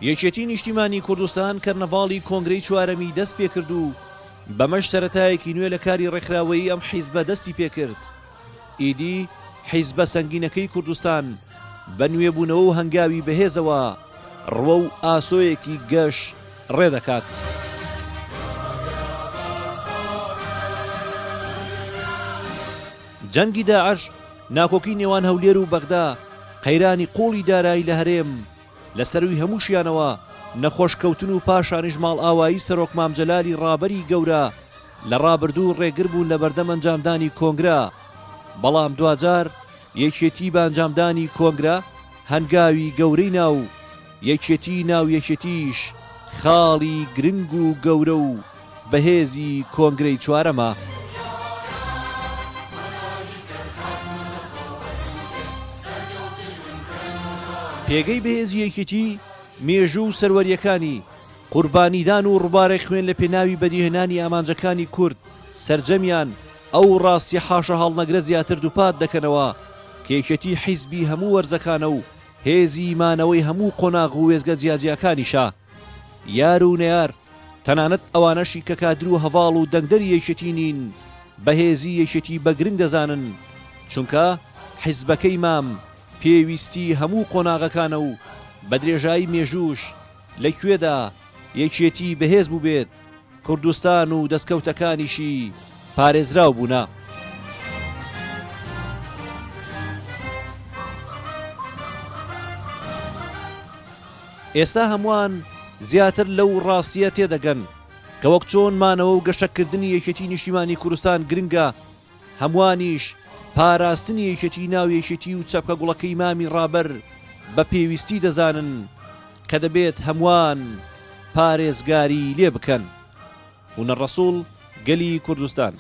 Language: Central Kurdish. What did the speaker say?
یەکێتی نیشتیمانی کوردستان کەرنەڤاڵی کۆنگرەی چوارەمی دەست پێکرد و بەمەش سەرەتایەکی نوێ لە کاری ڕێکخراوەیی ئەم حیزبە دەستی پێکرد. ئیدی حیزبە سەنگینەکەی کوردستان بە نوێبوونەوە و هەنگاوی بەهێزەوە ڕووە و ئاسۆیەکی گەش ڕێ دەکات. جەنگی داعش، ناکۆکی نێوان هەولێر و بەغدا، قەیرانی قووڵی دارایی لە هەرێم، لە سەرووی هەمووشیانەوە نەخۆشکەوتن و پاشانیش ماڵئاوایی سەرۆک مام جەلالی ڕابەری گەورە لە ڕابردوو ڕێگر بوون لەبەردەم ئەنجامدانی کۆنگرە، بەڵام دواجار یەکێتی بە ئەنجامدانی کۆنگرە هەنگاوی گەورەی نا و یەکێتی ناو یەکێتیش خاڵی گرنگ و گەورە و بەهێزی کۆنگرەی چوارەمە. پێگەی بەهێزی یەکێتی، مێژوو و سەروەرییەکانی، قوربانیدان و ڕووبارێک خوێن لە پێناوی بەدیهێنانی ئامانجەکانی کورد، سەرجەمیان ئەو ڕاستیە حاشاهەڵنەگرە زیاتر دووپات دەکەنەوە کە یەکێتی حیزبی هەموو وەرزەکانە و هێزی مانەوەی هەموو قۆناغ و وێستگە جیاجیاکانیشە. یار و نەیار، تەنانەت ئەوانەشی کە کادر و هەڤاڵ و دەنگدەری یەکێتی نین، بەهێزی یەکێتی بە گرنگ دەزانن، چونکە حیزبەکەی مام پێویستی هەموو قۆناغەکانە و بە درێژایی مێژووش لە کوێدا یەکێتی بەهێز بووبێت، کوردستان و دەستکەوتەکانیشی پارێزراو بوونە. ئێستا هەمووان زیاتر لەو ڕاستییە تێدەگەن کە وەک چۆن مانەوە و گەشەکردنی یەکێتی نیشتیمانی کوردستان گرنگە، هەمووانیش پاراستنی یەکێتی ناو یەکێتی و چەپکە گوڵەکەی مامی ڕابەر بە پێویستی دەزانن کە دەبێت هەمووان پارێزگاری لێ بکەن. هونەر ڕەسوڵ، گەلی کوردستان.